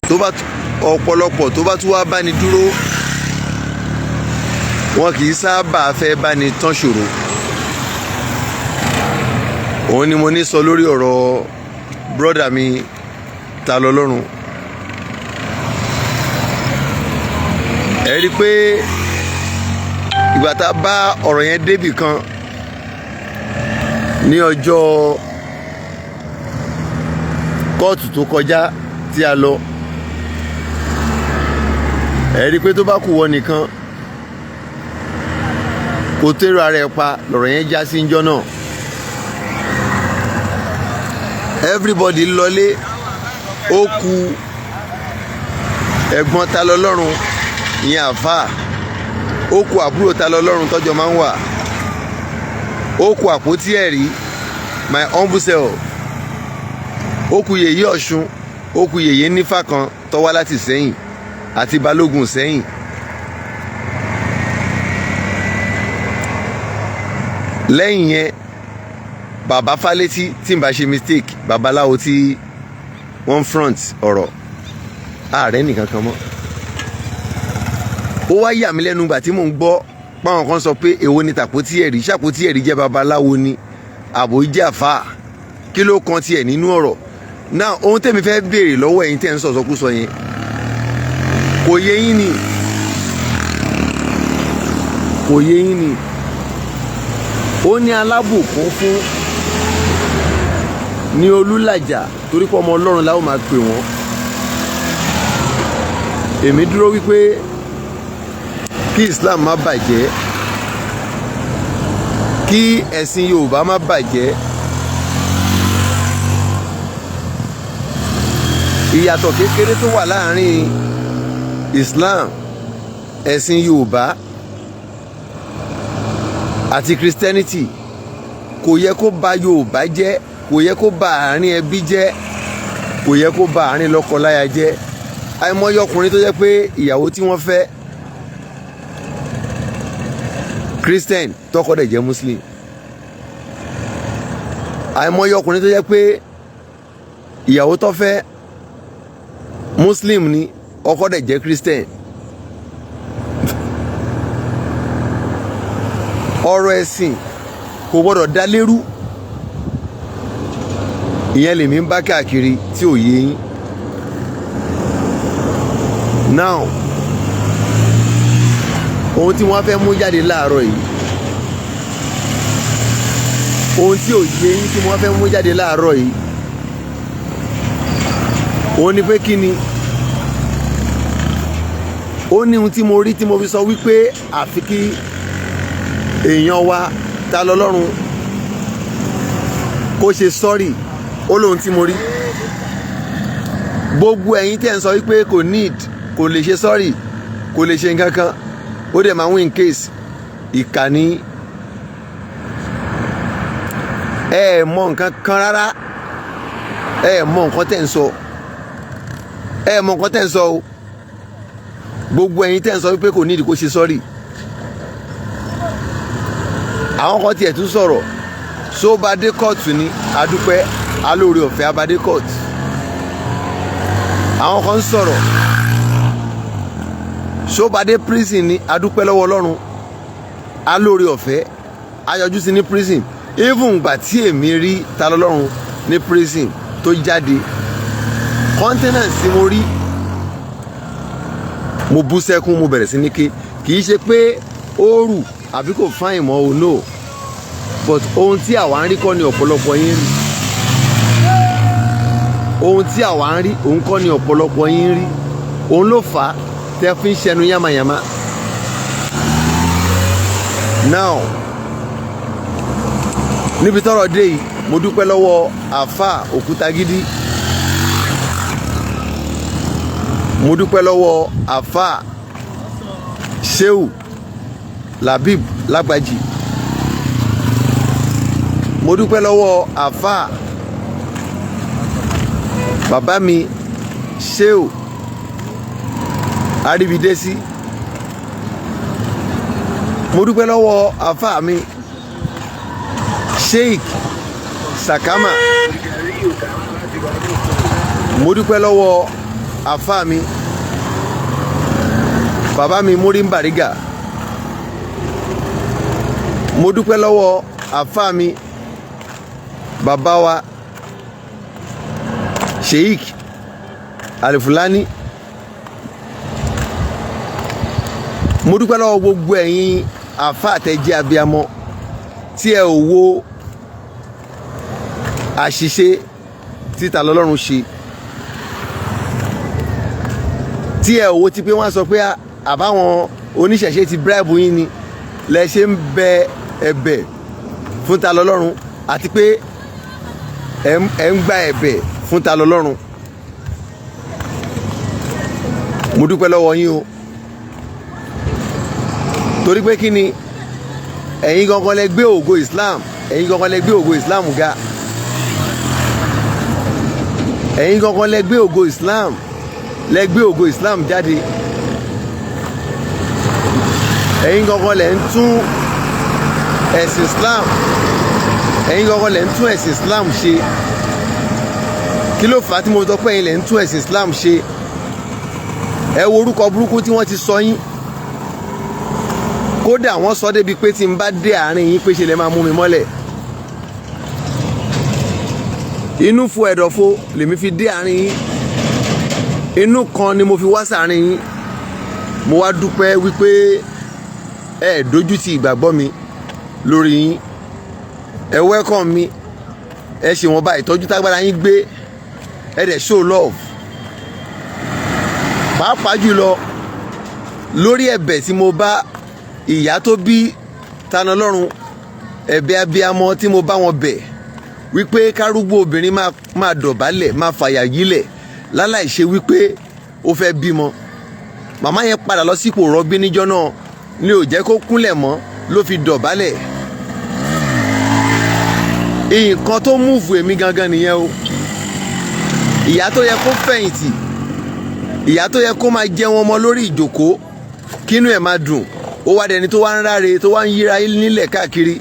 Tó bá ọ̀pọ̀lọpọ̀ tó bá tún wá bá ní dúró, wọn kì í sábà fẹ́ bá ní tán ṣòro. Òun ni mo ní sọ lórí ọ̀rọ̀ brother mi Ta lọ́lọ́run. Ẹ rí i pé ìgbà tá a bá ọ̀rọ̀ yẹn débì kan ní ọjọ́ kóòtù tó kọjá tí a lọ, ẹ rí i pé tó bá kù wọ nìkan kò tẹ́rọ ara ẹ̀ pa lọ̀rọ̀ yẹn já sí njọ́ náà. Everybody lọlé, ó ku ẹ̀gbọ́n Ta lọ́lọ́run, ìyẹn àfáà, ó ku àbúrò Ta lọ́lọ́run tọ́jọ́ máa ń wà, ó ku àpótí ẹ̀rí, my humble self, ó ku yèyé Ọ̀ṣun, ó ku yèyé nífà kan tó wá láti Sẹ́yìn àti balógun Sẹ́yìn. Lẹ́yìn yẹn, bàbá Fálétí, tí n bá ṣe mistake, babaláwo tí wọ́n front ọ̀rọ̀ ààrẹ nìkan kan mọ́. Ó wá yà mí lẹ́nu gbà tí mò ń gbọ́ páwọn kan sọ pé èwo ni tàpótí ẹ̀rí, ṣàpótí ẹ̀rí jẹ́ babaláwo ni àbò jẹ́ àfáà, kí ló kan tiẹ̀ nínú ọ̀rọ̀ náà? Ohun tẹ́mi fẹ́ béèrè lọ́wọ́ ẹ̀yin tẹ́ ń sọ̀sọ́kúsọ yẹn, kò yé yín ni, kò yé yín ni. Ó ní alábùkún fún ní olùlàjà, torí pé ọmọ Ọlọ́run la ó máa pè wọ́n. Èmi dúró wípé kí Islam má bàjẹ́, kí ẹ̀sìn Yorùbá má bàjẹ́. Ìyàtọ̀ kékeré tó wà láàrin Islam, ẹ̀sìn Yorùbá àti Christianity kò yẹ kó bà Yorùbá jẹ́, kò yẹ kó bà àárín ẹbí jẹ́, kò yẹ kó bà àárín lọ́kọláya jẹ́. Àìmọye ọkùnrin tó jẹ́ pé ìyàwó tí wọ́n fẹ́ Christian, tọkọ dẹ̀ jẹ́ Muslim. Àìmọye ọkùnrin tó jẹ́ pé ìyàwó tó fẹ́ Muslim ni, ọkọ dẹ̀ jẹ́ Christian. Ọ̀rọ̀ ẹ̀sìn kò gbọ́dọ̀ dá lérú. Ìyẹn lèmi ń bá káàkiri tí ò yé yín. Now, ohun tí wọ́n fẹ́ mú jáde láàárọ̀ yìí, ohun tí ò yé yín tí wọ́n fẹ́ mú jáde láàárọ̀ yìí, òun ni pé kí ni ó ní ohun tí mo rí tí mo fi sọ wípé àfi kí èèyàn wa Ta lọ́lọ́run kó ṣe sọ́rì. Ó lóhun tí mo rí. Gbogbo ẹ̀yin tẹ́ ń sọ wípé kò need, kò lè ṣe sọ́rì, kò lè ṣe nǹkan kan, ó dẹ̀ máa win case, ìkànnì ẹ mọ nǹkan kan rárá, ẹ mọ nǹkan tẹ́ ń sọ, ẹ mọ nǹkan tẹ́ ń sọ o. Gbogbo ẹ̀yin tẹ́ ń sọ wípé kò need kó ṣe sọ́rì, àwọn kan tiẹ̀ tún sọ̀rọ̀ sóbadé kóòtù ni adúpẹ́ alóore ọ̀fẹ́ abadé kóòtù. Àwọn kan sọ̀rọ̀ sóbadé prison ni adúpẹ́ lọ́wọ́ Ọlọ́run alóore ọ̀fẹ́ ayọjú sí ní prison. Even gbà tí èmi rí Ta lọ́lọ́run ní prison tó jáde, continent tí mo rí, mo bú sẹ́kún, mo bẹ̀rẹ̀ sí ní ké. Kì í ṣe pé ó rù àbí kò fáìn mọ́ o, no, but ohun tí àwa ń rí kọ́ ni ọ̀pọ̀lọpọ̀ yín rí. Ohun tí àwa ń rí, òun kọ́ ni ọ̀pọ̀lọpọ̀ yín rí. Òun ló fà á tẹ́ fi ń ṣẹnu yánmayànmá. Now, níbi tọ́rọ̀ dé yìí, mo dúpẹ́ lọ́wọ́ àáfà Òkútagídí, mo dúpẹ́ lọ́wọ́ àáfà Sheu Labib Lágbàjì, mo dúpẹ́ lọ́wọ́ àáfà bàbá mi Sheu Aribidesi, mo dúpẹ́ lọ́wọ́ àáfà mi Sheikh Sakama, mo dúpẹ́ lọ́wọ́ Àfáà mi, bàbá mi Muri Bariga. Mo dúpẹ́ lọ́wọ́ àfáà mi, bàbá wa Sheikh Alifulani. Mo dúpẹ́ lọ́wọ́ gbogbo ẹ̀yin àfáà tẹ́ jẹ́ abiyamọ tí ẹ ò wo àṣìṣe tí Ta lọ́lọ́run ṣe, tí ẹ ò wo ti pé wọ́n sọ pé àbáwọn oníṣẹ̀ṣe ti bribe yín ni lẹ ṣe ń bẹ ẹ̀bẹ̀ fún Ta lọ́lọ́run, àti pé ẹ ń gba ẹ̀bẹ̀ fún Ta lọ́lọ́run. Mo dúpẹ́ lọ́wọ́ yín o, torí pé kí ni, ẹ̀yin gangan lẹ gbé ògo Islam, ẹ̀yin gangan lẹ gbé ògo Islam ga, ẹ̀yin gangan lẹ gbé ògo Islam, lẹ gbé ògo Islam jáde, ẹ̀yin gangan lẹ ń tún ẹ̀sìn Islam, ẹ̀yin gangan lẹ ń tún ẹ̀sìn Islam ṣe. Kí ló fà á tí mo sọ pé ẹ̀yin lẹ ń tún ẹ̀sìn Islam ṣe? Ẹ wo orúkọ burúkú tí wọ́n ti sọ yín. Kódà wọ́n sọ débi pé tí n bá dé àárín yín, pé ṣe lè máa mú mi mọ́lẹ̀. Inú fo ẹ̀dọ̀fo lèmi fi dé àárín yín, inú kan ni mo fi wá sàárín yín. Mo wá dúpẹ́ wípé ẹ dojú ti ìgbàgbọ́ mi lórí yín, ẹ welcome mi, ẹ ṣe wọn bá ìtọ́jú tágbára yín gbé, ẹ dẹ̀ show love, pàápàá jùlọ lórí ẹ̀bẹ̀ tí mo bá ìyá tó bí Ta lọ́lọ́run, ẹ̀bẹ̀ abiyamọ tí mo bá wọn bẹ̀ wípé kárúgbó obìnrin máa dọ̀bálẹ̀, máa fàyà yílẹ̀ láláì ṣe wípé ó fẹ́ bímọ. Màmá yẹn padà lọ sípò rọbí níjọ́ náà ní ò jẹ́ kó kúnlẹ̀ mọ́ ló fi dọ̀bálẹ̀. Nǹkan tó move èmi gangan nìyẹn o. Ìyá tó yẹ kó fẹ̀yìntì, ìyá tó yẹ kó máa jẹun ọmọ lórí ìjòkó kínú ẹ̀ máa dùn, ó wá dẹni tó wá ń ráre, tó wá ń yíra nílẹ̀ káàkiri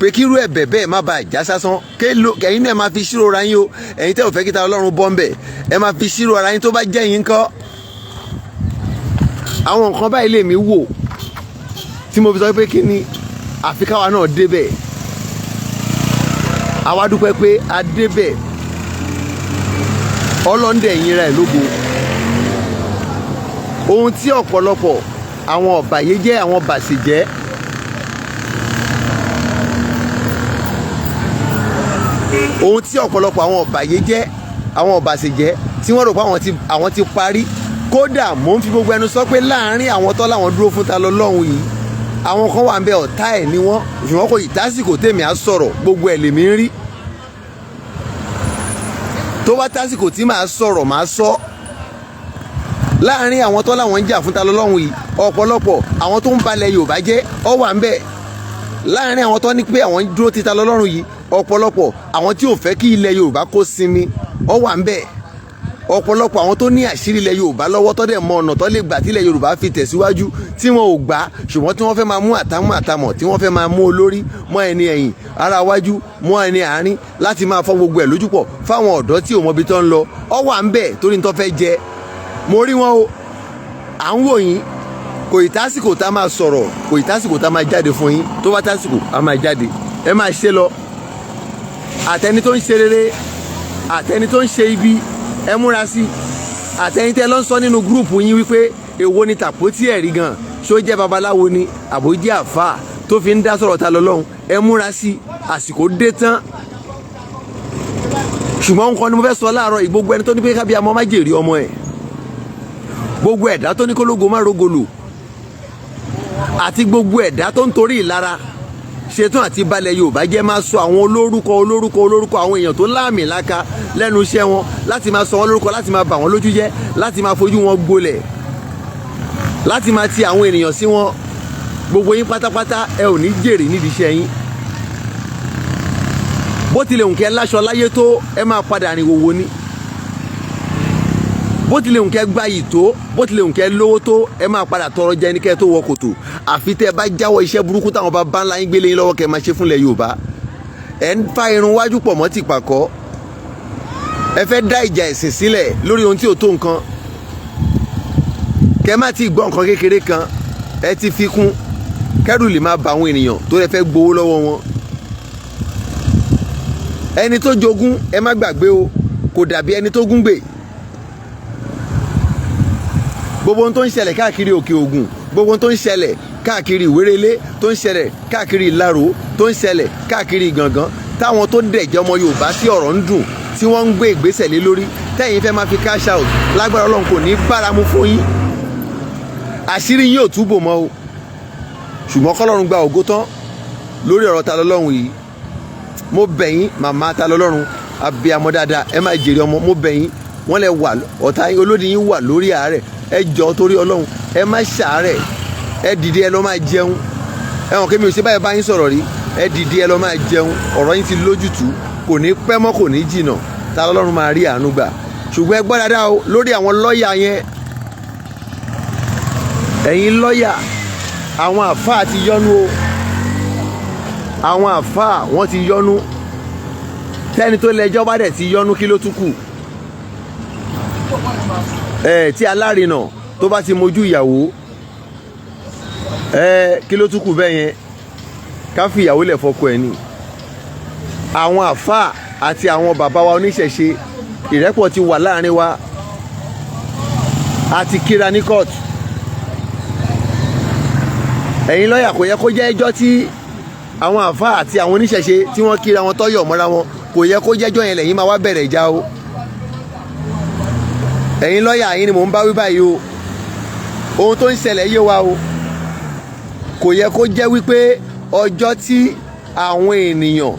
pé kírú ẹ̀bẹ̀ bẹ́ẹ̀ má bàa já sásán. Ẹ̀yin náà máa fi ṣírò ara yín o. Ẹ̀yin tẹ́ ò fẹ́ kí Ta Ọlọ́run bọ́ ń bẹ̀, ẹ máa fi ṣírò ara yín tó bá jẹ́ yín kọ́. Àwọn nǹkan báyìí lèmi wò tí mo fi sọ pé kí ni àfi káwa náà débẹ̀. Àwa dúpẹ́ pé a débẹ̀. Ọlọ́ndẹ̀ yín ra ẹ̀ lógo. Ohun tí ọ̀pọ̀lọpọ̀ àwọn ọ̀bàyéjẹ́, àwọn bàṣẹ̀jẹ́, ohun tí ọ̀pọ̀lọpọ̀ àwọn ọ̀bàyéjẹ́, àwọn ọ̀bàṣẹ̀jẹ́ tí wọ́n rò pé àwọn ti parí. Kódà mò ń fi gbogbo ẹnu sọ pé láàárín àwọn tó láwọn dúró fún Ta lọ́lọ́run yìí, àwọn kan wà ń bẹ, ọ̀tá ẹ̀ ni wọ́n, ṣùgbọ́n kò tásìkò tèmi á sọ̀rọ̀, gbogbo ẹ̀ lèmi ń rí. Tó bá tásìkò tí màá sọ̀rọ̀, màá sọ. Láàárín àwọn tó láwọn ń jà fún Ta lọ́lọ́run yìí, ọ̀pọ̀lọpọ̀ àwọn tó ń balẹ̀ Yorùbá jẹ́ ó wà ń bẹ. Láàárín àwọn tó ní pé àwọn ń dúró ti Ta lọ́lọ́run yìí, ọ̀pọ̀lọpọ̀ àwọn tí ò fẹ́ kí ilẹ̀ Yorùbá kó sinmi ó wà ń bẹ. Ọ̀pọ̀lọpọ̀ àwọn tó ní àṣírí ilẹ̀ Yorùbá lọ́wọ́, tó dẹ̀ mọ ọ̀nà tó lè gbà tí ilẹ̀ Yorùbá fi tẹ̀síwájú, tí wọn ò gbà, ṣùgbọ́n tí wọ́n fẹ́ máa mú àtàmú àtàmọ̀, tí wọ́n fẹ́ máa mú olórí mọ́ ẹni ẹ̀yìn, ara wájú mọ́ ẹni àárín, láti máa fọ́ gbogbo ẹ̀ lójúpọ̀ fáwọn ọ̀dọ́ tí ò mọbi tó ń lọ, ó wà ń bẹ torí ní tó fẹ́ jẹ. Mo rí wọn o, à ń wò yín. Kò ì tásìkò tá máa sọ̀rọ̀, kò ì tásìkò tá máa jáde fún yín. Tó bá tásìkò, a máa jáde. Ẹ máa ṣe lọ. Àtẹni tó ń ṣe rere, àtẹni tó ń ṣe ibi, ẹ múra sí. Àtẹni tẹ́ lọ ń sọ nínú group yín wípé èwo ni tàpótí ẹ̀rí gan, ṣó jẹ́ babaláwo ni àbó jẹ́ àfáà tó fi ń dá sọ̀rọ̀ Ta lọ́lọ́run, ẹ múra sí. Àsìkò dé tán. Ṣùgbọ́n nǹkan ni mo fẹ́ sọ láàárọ̀, gbogbo ẹni tó ní pé kábíyamọ má jèrè ọmọ ẹ̀, gbogbo ẹ̀dá tó ní kólógo má rogolo, àti gbogbo ẹ̀dá tó ń torí ìlara ṣetán àti balẹ̀ Yorùbá jẹ́, máa sọ àwọn olórúkọ olórúkọ olórúkọ, àwọn èèyàn tó láàmì láka lẹ́nu iṣẹ́ wọn, láti máa sọ wọ́n lórúkọ, láti máa bà wọ́n lójú jẹ́, láti máa fojú wọn gbolẹ̀, láti máa ti àwọn ènìyàn sí wọn, gbogbo yín pátápátá, ẹ ò ní jèrè nídìí iṣẹ́ yín. Bó tilẹ̀ hùn kẹ́ láṣọ láyé tó, ẹ máa padà rìn wòwò ni. Bó tilẹ̀ hùn kẹ́ gbayì tó, bó tilẹ̀ hùn kẹ́ lówó tó, ẹ máa padà tọrọ jẹ ní kẹ́ tó wọ kòtò, àfi tẹ́ ẹ bá jáwọ́ iṣẹ́ burúkú táwọn bá bá ńlá yín gbélé yín lọ́wọ́ kẹ́ máa ṣe fúnlẹ̀ Yorùbá. Ẹ̀ ń fa irun wájú pọ̀ mọ́ tìpàkọ́. Ẹ fẹ́ dá ìjà ẹ̀sìn sílẹ̀ lórí ohun tí ò tó nǹkan. Kẹ má ti gbọ́ nǹkan kékeré kan, ẹ ti fi kún kẹ́rù lè máa ba àwọn ènìyàn tó lè fẹ́ gbowó lọ́wọ́ wọn. Ẹni tó jogún, ẹ má gbàgbé o, kò dàbí ẹni tó gún gbè. Gbogbo ohun tó ń ṣẹlẹ̀ káàkiri Òkè Ògùn, gbogbo ohun tó ń ṣẹlẹ̀ káàkiri Ìwérelé, tó ń ṣẹlẹ̀ káàkiri Ìlaró, tó ń ṣẹlẹ̀ káàkiri Ìgàngán, táwọn tó dẹ̀jẹ̀ ọmọ Yorùbá sí ọ̀rọ̀ ń dùn, tí wọ́n ń gbé ìgbésẹ̀ lé lórí, tẹ́yìn fẹ́ máa fi cash out, lágbára Ọlọ́run kò ní báramu fún yín. Àṣírí yín ò túbò mọ́ o. Ṣùgbọ́n kọ́lọ́run gba ògo tán lórí ọ̀rọ̀ Ta lọ́lọ́run yìí. Mo bẹ̀ yín, màmá Ta lọ́lọ́run, abiyamọ dáadáa, ẹ máa jèrè ọmọ. Mo bẹ̀ yín, wọ́n lẹ wà, ọ̀tá olódì yín wà lórí àárẹ̀. Ẹ jọ̀ọ́, torí Ọlọ́run, ẹ má ṣàárẹ̀. Ẹ dìde, ẹ lọ máa jẹun. Ẹ hàn kémi ò ṣe báyìí bá yín sọ̀rọ̀ rí. Ẹ dìde, ẹ lọ máa jẹun. Ọ̀rọ̀ yín ti lójútùú, kò ní pẹ́ mọ́, kò ní jìnà. Ta lọ́lọ́run máa rí àánú gbà. Ṣùgbọ́n ẹ gbọ́ dáadáa o, lórí àwọn lọ́ọ̀yà yẹn, ẹ̀yin lọ́ọ̀yà, àwọn àfáà ti yọnu o. Àwọn àfáà, wọ́n ti yọnu. Tẹ́ni tó lẹ́jọ́ bá dẹ̀ ti yọnu, kí ló tún kù? Ẹ tí alárinà tó bá ti mojú ìyàwó ẹ, kí ló tún kù bẹ́ẹ̀ yẹn? Ká fi ìyàwó lẹ̀ fọkọ ẹ̀ ni. Àwọn àfáà àti àwọn bàbá wa oníṣẹ̀ṣe, ìrẹ́pọ̀ ti wà láàrin wa, a ti kíra ní kóòtù. Ẹ̀yin lọ́ọ̀yà, kò yẹ kó jẹ́ ẹjọ́ tí àwọn àfáà àti àwọn oníṣẹ̀ṣe tí wọ́n kíra wọn tọ́yọ̀ mọ́ra wọn, kò yẹ kó jẹ́jọ́ yẹn lẹ́yìn máa wá bẹ̀rẹ̀ ìjà o. Ẹ̀yin lọ́ọ̀yà yín ni mò ń bá wí báyìí o. Ohun tó ń ṣẹlẹ̀ yé wa o. Kò yẹ kó jẹ́ wípé ọjọ́ tí àwọn ènìyàn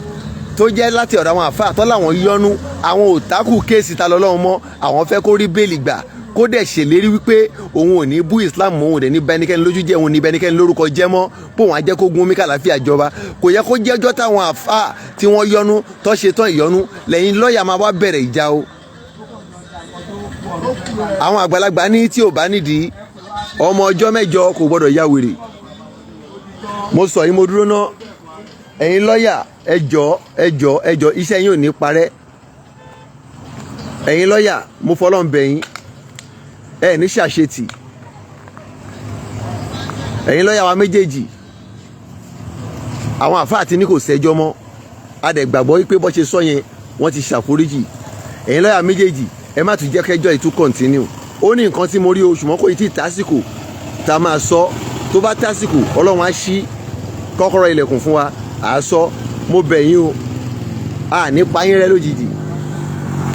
tó jẹ́ láti ọ̀dọ̀ àwọn àfáà tó láwọn yọnu, àwọn ò tákù case Ta lọ́lọ́run mọ́, àwọn fẹ́ kó rí bail gbà, kó dẹ̀ ṣèlérí wípé òun ò ní bú Islam, òun ò dẹ̀ ní bá ẹnikẹ́ni lójú jẹ́, òun ò ní bá ẹnikẹ́ni lórúkọ jẹ́ mọ́, pé òun á jẹ́ kó gun omi kàlàáfíà jọba. Kò yẹ kó jẹ́jọ́ táwọn àfáà tí wọ́n yọnu tó ṣe tán ìyọnu lẹ́yìn lọ́ọ̀yà máa wá bẹ̀rẹ̀ ìjà o. Àwọn àgbàlagbà ní tí ò bá nídìí, ọmọ ọjọ́ 8 kò gbọ́dọ̀ ya wèrè. Mo sọ yìí, mo dúró ná. Ẹ̀yin lọ́ọ̀yà, ẹ jọ̀ọ́, ẹ jọ̀ọ́, ẹ jọ̀ọ́, iṣẹ́ yín ò ní parẹ́. Ẹ̀yin lọ́ọ̀yà, mo fọlọ́run bẹ̀ yín, ẹ ní ṣàṣetì. Ẹ̀yin lọ́ọ̀yà wa méjèèjì, àwọn àfáà ti ní kò sẹ́jọ́ mọ́, a dẹ̀ gbàgbọ́ wípé bó ṣe sọ yẹn, wọ́n ti ṣàforíjì. Ẹ̀yin lọ́ọ̀yà méjèèjì, ẹ má tún jẹ́ kẹjọ́ ìtú continue. Ó ní nǹkan tí mo rí o, ṣùgbọ́n kò tí ì tásìkò tá a máa sọ. Tó bá tásìkò, Ọlọ́run á ṣí kọ́kọ́rọ́ ilẹ̀kùn fún wa, à á sọ. Mo bẹ̀ yín o, a ní pa yín rẹ́ lójijì.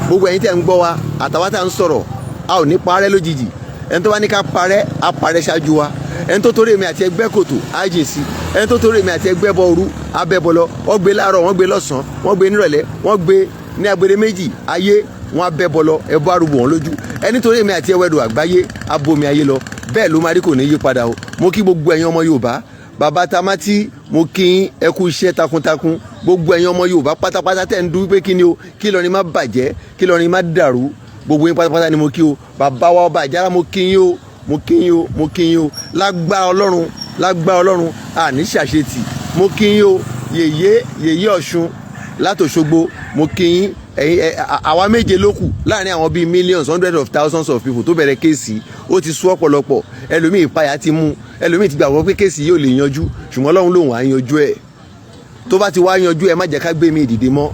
Gbogbo ẹ̀yin tẹ́ ń gbọ́ wa àtàwọn tá à ń sọ̀rọ̀, a ò ní parẹ́ lójijì. Ẹni tó bá ní ká parẹ́, á parẹ́ ṣáájú wa. Ẹni tó torí èmi àti ẹgbẹ́ kòtò, á jìn sí. Ẹni tó torí èmi àti ẹgbẹ́ bọ òru, á bẹ́ bọ lọ. Wọ́n gbé láàárọ̀, wọ́n gbé lọ́sàn-án, wọ́n gbé nírọ̀lẹ́, wọ́n gbé ní agbede méjì ayé, wọ́n á bẹ́ bọ lọ. Ẹbọ arúgbó wọn lójú. Ẹni torí èmi àti ẹwẹ́dọ̀ àgbáyé, á bomi ayé lọ. Bẹ́ẹ̀ ló máa rí, kò ní yí padà o. Mo kí gbogbo ẹ̀yin ọmọ Yorùbá. Bàbá Tamati, mo kí yín, ẹ kú iṣẹ́ takuntakun. Gbogbo ẹ̀yin ọmọ Yorùbá pátápátá tẹ̀ ń dún pé kí ni o, kí Ìlọrin má bàjẹ́, kí Ìlọrin má dàrú, gbogbo yín pátápátá ni mo kí o. Bàbá wa ọba Ìjàrá, mo kí yín o, mo kí yín o, mo kí yín o. Lágbára Ọlọ́run, lágbára Ọlọ́run, àní ṣàṣetì. Mo kí yín o. Yèyé, yèyé Ọ̀ṣun látòṣogbo, mo kí yín. Ẹ̀yin ẹ, àwa méje ló kù láàrin àwọn bíi millions, hundreds of thousands of people tó bẹ̀rẹ̀ case. Ó ti sú ọ̀pọ̀lọpọ̀ ẹlòmíì, ìpayà ti mú ẹlòmíì, ti gbàgbọ́ pé case yìí ò lè yanjú. Ṣùgbọ́n Ọlọ́run lòun á yanjú ẹ̀. Tó bá ti wá yanjú ẹ̀, má jẹ́ ká gbé mi dìde mọ́.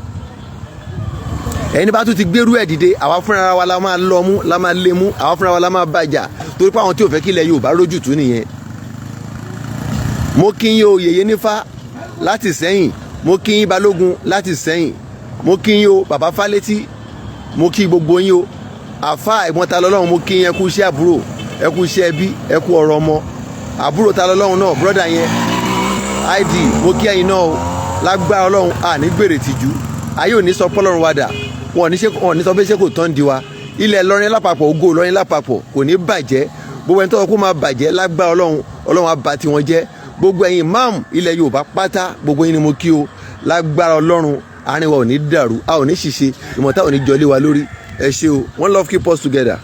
Ẹni bá tún ti gbérú ẹ̀ dìde, àwa fúnra wa la máa lọ mú, la máa lé mú, àwa fúnra wa la máa bàjà, torí pé àwọn tí ò fẹ́ kí ilẹ̀ Yorùbá rójútùú nìyẹn. Mo kí yín o, yèyé nífá láti sẹ́yìn. Mo kí yín, balógun láti sẹ́yìn. Mo kí yín o, bàbá Fálétí. Mo kí gbogbo yín o. Àfa ẹ̀gbọ́n Ta lọ́lọ́run, mo kí yín, ẹ kú iṣẹ́ àbúrò, ẹ kú iṣẹ́ ẹbí, ẹ kú ọ̀rọ̀ ọmọ. Àbúrò Ta lọ́lọ́run náà, brother yẹn id, mo kí ẹ̀yin náà o. Lágbára Ọlọ́run, àní gbèrè tìjú. Ayé ò ní sọ pọ́lọ́run wa dà, wọn ò ní sọ pé ṣé kò tán di wa. Ilẹ̀ Ìlọrin lápapọ̀, ògo Ìlọrin lápapọ̀ kò ní bàjẹ́. Gbogbo ẹni tó kó máa bàjẹ́, lágbára Ọlọ́run, Ọlọ́run á bà tiwọn jẹ́. Gbogbo ẹ̀yin imam ilẹ̀ Yorùbá pátá, gbogbo yín ni mo kí o. Lágbára Ọlọ́run, àárín wa ò ní dàrú, a ò ní ṣìṣe, ìmọ̀ta ò ní jọlé wa lórí. Ẹ ṣé o. One love, keep us together.